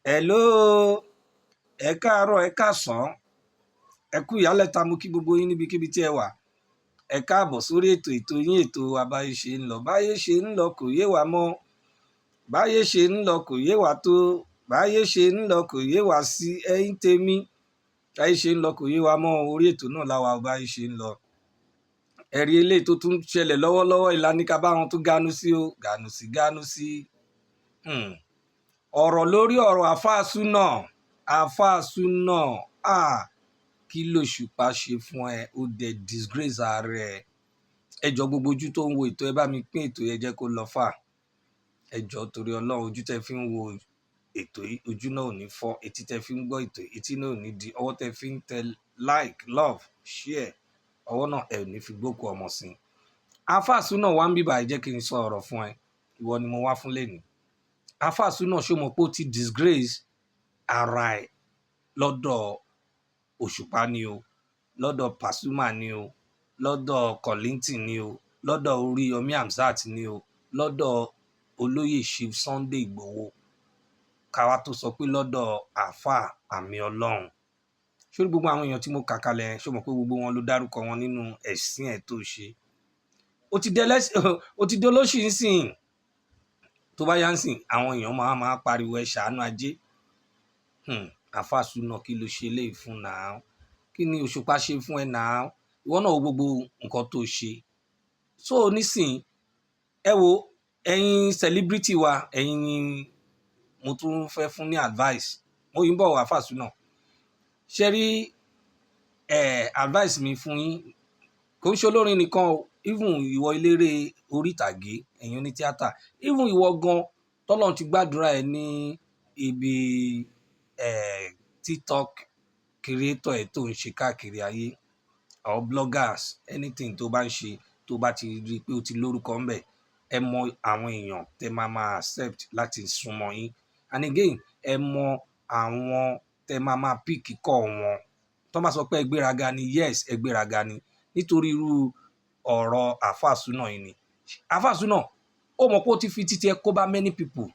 Hello, ẹ káàárọ̀, ẹ káàsán, ẹ kú ìyálẹ̀ta. Mo kí gbogbo yín níbikíbi tí ẹ wà. Ẹ káàbọ̀ sórí ètò yín, ètò wa, Báyé Ṣe ń Lọ. Báyé ṣe ń lọ kò yé wa mọ́, báyé ṣe ń lọ kò yé wa tó, báyé ṣe ń lọ kò yé wa sí. Ẹ̀yin tèmi, báyé ṣe ń lọ kò yé wa mọ́. Orí ètò náà láwa, báyé ṣe ń lọ. Ẹ̀rí eléyìí tó tún ṣẹlẹ̀ lọ́wọ́lọ́wọ́, ìlànà bá wọn tún ganu sí o, ganu sí, ganu sí. Ọ̀rọ̀ lórí ọ̀rọ̀ Àáfàá Súnà, Àáfàá Súnà, ah, kí lòṣùpá ṣe fún ẹ? Ó dẹ̀ disgrace ara ẹ. Ẹ jọ, gbogbo ojú tó ń wo ètò, ẹ bá mi pín ètò yẹn, jẹ́ kó lọ fà. Ẹ jọ, torí Ọlọ́run, ojú tẹ fi ń wo ètò yìí, ojú náà ò ní fọ́. Etí tẹ fi ń gbọ́ ètò yìí, etí náà ò ní di. Ọwọ́ tẹ fi ń tẹ like, love, share, ọwọ́ náà, ẹ ò ní fi gbókù ọmọ sí i. Àáfàá Súnà wá ń bíbà, ẹ jẹ́ kí n sọ ọ̀rọ̀ fún ẹ. Ìwọ ni mo wá fún lẹ́nu. Àáfàá Súnà, ṣó mọ̀ pé ó ti disgrace ara ẹ̀ lọ́dọ̀ Òṣùpá ni o, lọ́dọ̀ Pasuma ni o, lọ́dọ̀ Kollington ni o, lọ́dọ̀ Oríyọmí Hamzat ni o, lọ́dọ̀ olóyè Chief Sunday Igboho, káwa tó sọ pé lọ́dọ̀ àáfàá Àmì Ọlọ́run? Ṣé gbogbo àwọn èèyàn tí mo kà kalẹ̀, ṣó mọ̀ pé gbogbo wọn ló dárúkọ wọn nínú ẹ̀sìn ẹ̀ tó ṣe? Ó ti dolóṣì ń sìn. Tó bá yá ń sìn, àwọn èèyàn máa máa pariwo, "Ẹ ṣàánú ajé." Àáfàá Súnà, kí ló ṣe léyìí fún náà? Kí ni Òṣùpá ṣe fún ẹ náà? Ìwọ náà wo gbogbo nǹkan tó ṣe. So nísìn, ẹ wo, ẹ̀yin celebrity wa, ẹ̀yin ni mo tún fẹ́ fún ní advice. Mo yìí ń bọ̀, Àáfàá Súnà. Ṣe rí ẹ, advice mi fún yín, kò ń ṣe olórin nìkan o, even ìwọ eléré orí ìtàgé, ẹ̀yin onítíátà, even ìwọ gan tọ́lọ́run ti gbàdúrà ẹ ní ibi TikTok creator ẹ tó ń ṣe káàkiri ayé, or bloggers, anything tó bá ń ṣe, tó bá ti rí pé o ti lórúkọ ńbẹ̀, ẹ mọ àwọn èèyàn tẹ máa máa accept láti súnmọ́ yín. And again, ẹ mọ àwọn tẹ máa máa pick call wọn. Tó bá sọ pé ẹ gbéraga ni, yes, ẹ gbéraga ni, nítorí irú ọ̀rọ̀ Àáfàá Súnà yìí ni. Àáfàá Súnà, ó mọ̀ pé ó ti fi títí ẹ kó bá many people.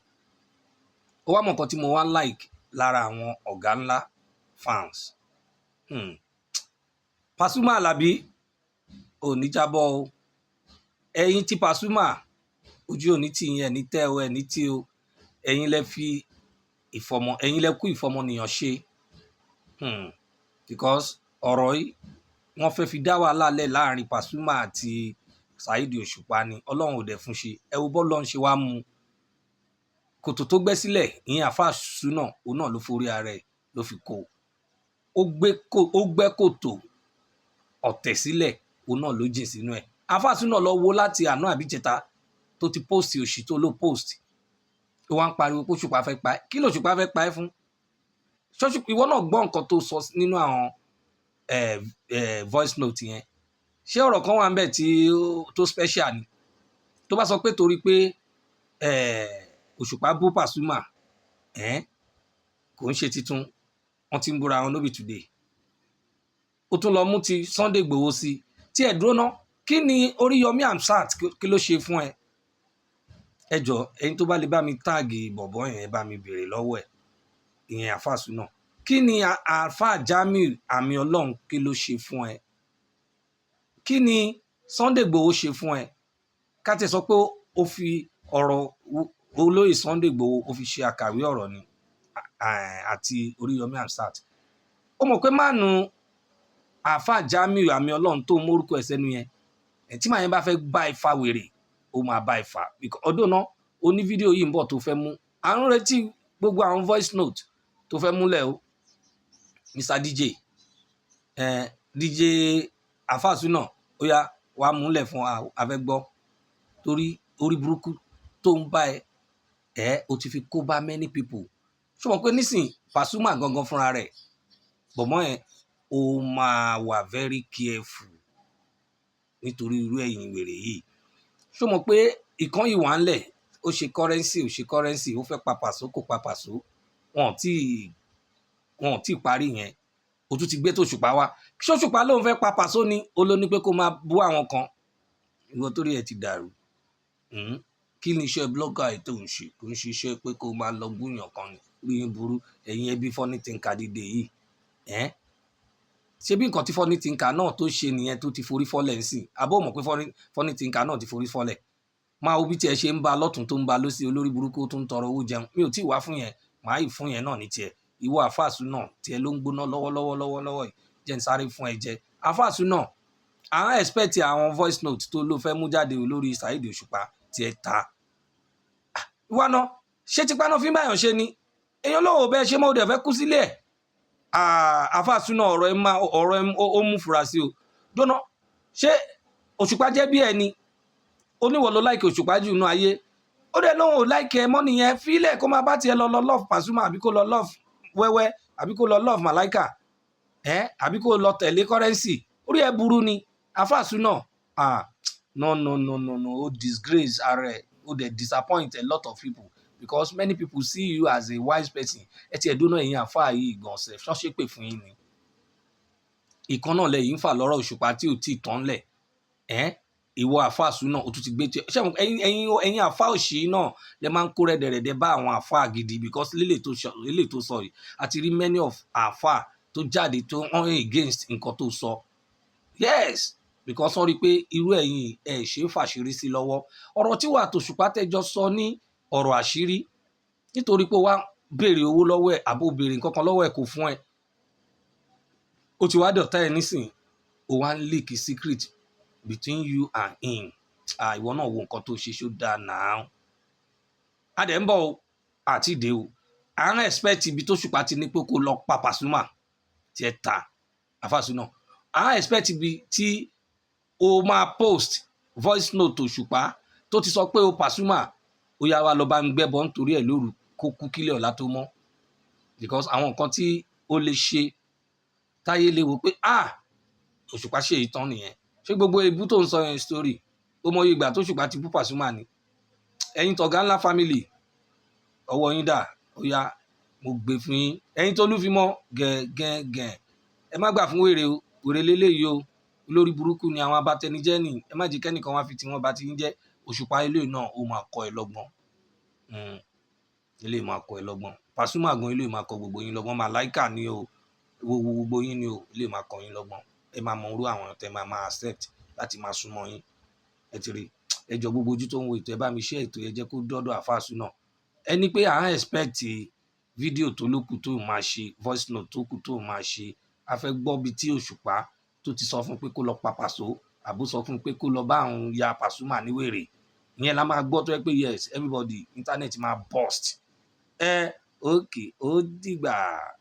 Ó wá mọ̀ nǹkan tí mo wá like lára àwọn ọ̀gá ńlá fans. Pasuma Alabi ò ní jábọ́ o. Ẹ̀yin tí Pasuma, ojú òní tì yín, ẹ̀ ní tẹ́ o, ẹ̀ ní tí o. Ẹ̀yin lẹ fi ìfọmọ, ẹ̀yin lẹ kú ìfọmọnìyàn ṣe, because ọ̀rọ̀ yìí, wọ́n fẹ́ fi dá wàhálà lẹ̀ láàrin Pasuma àti Saheed Òṣùpá ni. Ọlọ́run ò dẹ̀ fún ṣe. Ẹ wo bọ́ọ̀lù ń ṣe wá mú kòtò tó gbẹ́ sílẹ̀. Ìyẹn Àáfàá Súnà, òun náà ló forí ara ẹ̀ ló fi kó. Ó gbẹ́ kòtò ọ̀tẹ̀ sílẹ̀, òun náà ló jìn sínú ẹ̀. Àáfàá Súnà, lọ wo láti àná àbíjẹta tó ti post òṣì tó ló post. Ó wá ń pariwo pé Òṣùpá fẹ́ pa ẹ́. Kí lòṣùpá fẹ́ pa ẹ́ fún? Ṣọ́ṣù ìwọ náà gbọ́ nǹkan tó sọ nínú àwọn voice note yẹn. Ṣé ọ̀rọ̀ kan wà ń bẹ̀ tí tó special ni tó bá sọ pé torí pé Òṣùpá bú Pasuma? Kò ń ṣe titun, wọ́n ti ń búra wọn, no be today. Ó tún lọ mú ti Sunday Igboho sí tí ẹ̀ dúró ná. Kí ni Oríyọmí Hamzat, kí ló ṣe fún ẹ? Ẹ jọ, ẹni tó bá lè bá mi tag bọ̀bọ̀ yẹn, ẹ bá mi béèrè lọ́wọ́ ẹ̀, ìyẹn Àáfàá Súnà. Kí ni Àáfàá Jamiu Àmì Ọlọ́run, kí ló ṣe fún ẹ? Kí ni Sunday Igboho ṣe fún ẹ? Ká tẹ sọ pé ó fi ọ̀rọ̀ olóyè Sunday Igboho, ó fi ṣe àkàwé ọ̀rọ̀ ni àti Oríyọmí Hamzat. Ó mọ̀ pé mánu Àáfàá Jamiu Àmì Ọlọ́run tó mórúkọ ẹ̀ sẹ́nu yẹn, tí màá yẹn bá fẹ́ bá ẹ fa wèrè, ó máa bá ẹ fà. Ọdún náà ó ní fídíò yìí ń bọ̀ tó fẹ́ mú. À ń retí gbogbo àwọn voice note tó fẹ́ múlẹ̀ o, Mr DJ, DJ Àáfàá Súnà, ó yá, wàá múlẹ̀ fún wa, a fẹ́ gbọ́, torí orí burúkú tó ń bá ẹ ẹ, o ti fi kó bá many people. Ṣùgbọ́n pé nísìn, Pasuma gangan fúnra rẹ̀, bọ̀mọ́ ẹ, ó máa wà very careful nítorí irú ẹ̀yìn wèrè yìí. Ṣó mọ̀ pé ìkan yìí wà ńlẹ̀, ó ṣe currency, ó ṣe currency, ó fẹ́ pa Pàṣọ, kò pa Pàṣọ. Wọn ò tí parí yẹn, ó tún ti gbé tòṣùpá wá. Ṣóṣùpá lóun fẹ́ pa Pàṣọ ni? Ó ló ní pé kó máa bú àwọn kan. Ìwọ torí ẹ ti dàrú. Kí ni iṣẹ́ blogger ẹ̀ tó ń ṣe? Kò ń ṣiṣẹ́ pé kó máa lọ búyàn kan ni. Orí yín burú, ẹ̀yin ẹbí Funny Thinker dìde yìí. Ẹ́ ṣé bí nǹkan tí Funny Thinker náà tó ṣe nìyẹn tó ti forí fọ́lẹ̀ ń sìn? Àbó mọ̀ pé Funny Thinker náà ti forí fọ́lẹ̀? Máa wo bí tiẹ̀ ṣe ń ba lọ́tún tó ń ba lọ́sí, olórí burúkú tó ń tọrọ owó jẹun. Mi ò tí ì wá fún yẹn, màá yìí fún yẹn náà ní tiẹ̀. Ìwọ àfàsù náà, tiẹ̀ ló ń gbóná lọ́wọ́lọ́wọ́ lọ́wọ́lọ́wọ́ yìí. Jẹ́ n sáré fún ẹ jẹ. Àfàsù náà, à ń expect àwọn voice note tó ló fẹ́ mú jáde lórí Saheed Òṣùpá. Tiẹ̀ ta ìwà náà, ṣé tipa náà fi ń báyàn ṣe ni? Èèyàn lóun ò bẹ́ẹ̀ ṣe mọ́, ó dẹ̀ fẹ́ kú sílé ẹ̀. Àfàsù náà, ọ̀rọ̀ ẹ máa ọ̀rọ̀ ẹ ó mú fura sí o. Dóná, ṣé Òṣùpá jẹ́ bí ẹni oníwọ̀ ló like Òṣùpá jù nínú ayé? Ó dẹ̀ lóun ò like ẹ mọ́ nìyẹn. Fílẹ̀ kó máa bá tiẹ̀ lọ, lọ love Pasuma, àbí kó lọ love Wẹ́wẹ́, àbí kó lọ love Malaika ẹ, àbí kó lọ tẹ̀lé Currency. Orí ẹ burú ni, àfàsù náà. Ah, no, no, no, no, no, ó disgrace ara ẹ, ó dẹ̀ disappoint a lot of people, because many people see you as a wise person. Ẹ tiẹ̀ dóná, ẹ̀yin àfáà yìí gan sef, ṣọ́ṣẹ́ pè fún yín ni? Ìkan náà lẹ́yìn ń fà lọ́rọ̀ Òṣùpá tí ò tí ì tán lẹ̀ ẹ́. Ìwọ àfáà súnà, ó tún ti gbé tí ṣé ẹ̀yin àfáà òṣì náà lẹ máa ń kó rẹ́dẹ̀rẹ́dẹ́ bá àwọn àfáà gidi, because lélẹ̀ tó sọ yìí, àti rí many of àfáà tó jáde tó ń against nǹkan tó sọ. Yes, because wọ́n rí i pé irú ẹ̀yin ẹ̀ ṣe é fàṣírí sí lọ́wọ́. Ọ̀rọ̀ tí wàá tòṣùpá tẹ́jọ́ sọ ní ọ̀rọ̀ àṣírí, nítorí pé wàá béèrè owó lọ́wọ́ ẹ̀, àbó béèrè nǹkan kan lọ́wọ́ ẹ̀, kò fún ẹ, ó ti wá dọ̀tá ẹ nísìn, ó wá ń leak secret between you and him. Ah, ìwọ náà, wo nǹkan tó ṣe, ṣó dáa náà? A dẹ̀ ń bọ̀ o, àti ìdè o. À ń expect ibi tó ṣùpá ti ní pé kó lọ pa Pasuma. Tiẹ̀ ta, àfàsù náà, à ń expect ibi tí o máa post voice note Òṣùpá tó ti sọ pé o Pasuma, ó yá, wa lọ bá ń gbẹ́bọ nítorí ẹ̀ lóru, kó kú kílẹ̀ ọ̀la tó mọ́, because àwọn nǹkan tí ó lè ṣe táyé lè wò pé, ah, Òṣùpá ṣe èyí tán nìyẹn. Ṣé gbogbo ebú tó ń sọ yẹn, story ó mọ ìgbà tó Òṣùpá ti bú Pasuma ni? Ẹ̀yin tọ̀gá ńlá family, ọwọ́ yín dà? Ó yá, mo gbé fún yín. Ẹ̀yin tó lúfimọ́ gẹ̀ẹ́gẹ̀ẹ́gẹ̀, ẹ má gbà fún wèrè o. Wèrè lélẹ́yìí o, olórí burúkú ni àwọn abatẹnijẹ́ nì. Ẹ má jẹ́ kẹ́nìkan wá fi tiwọn bá ti ń jẹ́. Òṣùpá ilé náà, ó máa kọ́ ẹ lọ́gbọ́n. Ilé máa kọ́ ẹ lọ́gbọ́n. Pasuma gan, ilé máa kọ́ gbogbo yín lọ́gbọ́n. Màláìkà ni o, gbogbo yín ni o. Ilé máa kọ́ yín lọ́gbọ́n. Ẹ máa mọ irú àwọn tẹ máa máa accept láti máa súnmọ́ yín. Ẹ ti rí. Ẹ jọ, gbogbo ojú tó ń wo ètò, ẹ bá mi share ètò, ẹ jẹ́ kó dọ́dọ̀ àfáàsù náà. Ẹni pé à ń expect fídíò tó lókù tó máa ṣe, voice note tó kù tó máa ṣe. A fẹ́ gbọ́ bí tí Òṣùpá tó ti sọ fún pé kó lọ pa Pàṣọ, àbó sọ fún pé kó lọ bá àwọn ya Pasuma níwèrè. Ìyẹn la máa gbọ́ tó yẹ pé yes, everybody, internet máa burst. Ẹ okay, ó dìgbà.